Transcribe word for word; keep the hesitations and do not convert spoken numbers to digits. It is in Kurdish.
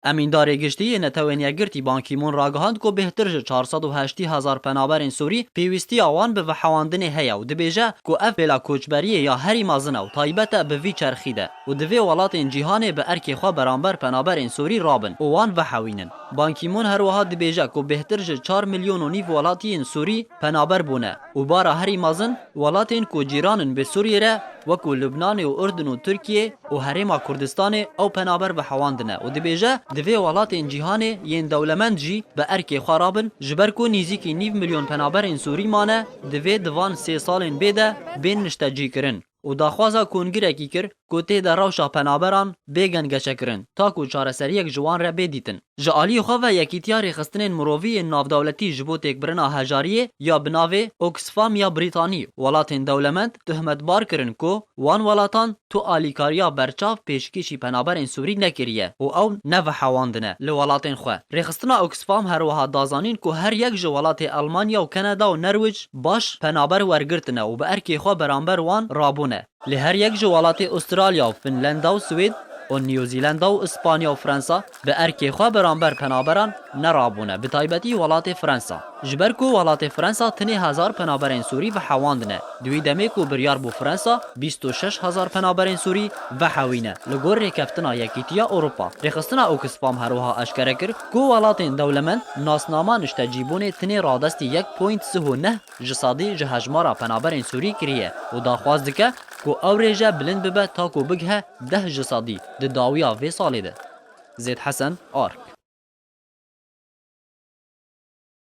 Emîndarê Giştî yê Netewên Yekgirtî Ban Ki-moon ragihand ku bêhtir ji çar sed û heştî hezar penaberên Sûrî pêwîstiya wan bi vehewandinê heye û dibêje ku ev pêla koçberiyê ya herî mezin e û taybet e bi vî çerxî de û divê welatên cîhanê bi erkê xwe beramber penaberên Sûrî rabin û wan vehewînin. Ban Ki-moon her wiha dibêje ku bêhtir ji çar milyon û nîv welatiyên Sûrî penaber bûne û bara herî mezin welatên ku cîran in bi Sûriyê re, wekû Lubnanê û Urdun û Tirkiye û Herêma Kurdistanê ew penaber vehewandine û dibêje, divê welatên cîhanê yên dewlemend jî bi erkê xwe rabin, ji ber ku nîzîkî nîv milyon penaberên Sûrî mane, divê di van sê salên bê de bên niştecîkirin. Û daxwaza kongirekî kir ku tê de rewşa penaberan bê gengeşekirin, ta ku çareseriyek ji wan re bê dîtin. Ji aliyê xwe ve Yekîtiya Rêxistinên Mirovî yên Navdewletî ji bo Têkbirina Hejariyê ya bi navê Oxfam ya Brîtanî welatên dewlemend tuhmetbar kirin ku wan welatan tu alîkariya berçav pêşkêşî penaberên Sûrî nekiriye û ew nevehewandine li welatên xwe. Rêxistina Oxfam her wiha da zanîn ku her yek ji welatê Elmanya û Kanada û Nerwîc baş penaber wergirtine û bi erkê xwe beramber wan rabûne. Lê her yek ji welatê Australya û Finlanda û Swêd û New Zealanda û Îspanya û Fransa bi erkê xwe beramber penaberan nerabûne, bi taybetî welatê Fransa. Ji ber ku welatê Fransa tinê hezar penaberên Sûrî vehewandine, di wî demê ku biryar bû Fransa bîst û şeş hezar penaberên Sûrî vehewîne, li gor rêkeftina Yekîtiya Ewropa. Rêxistina Oxfam her wiha eşkere kir ku welatên dewlemend nasnama niştecîbûnê tinê radestî yek point sih û neh ji sedî ji hejmara penaberên Sûrî kiriye û daxwaz dike ku ew rêje bilind bibe ta ku bigihe deh ji sedî di dawiya vê salê de. Zêd Hesen, Ark.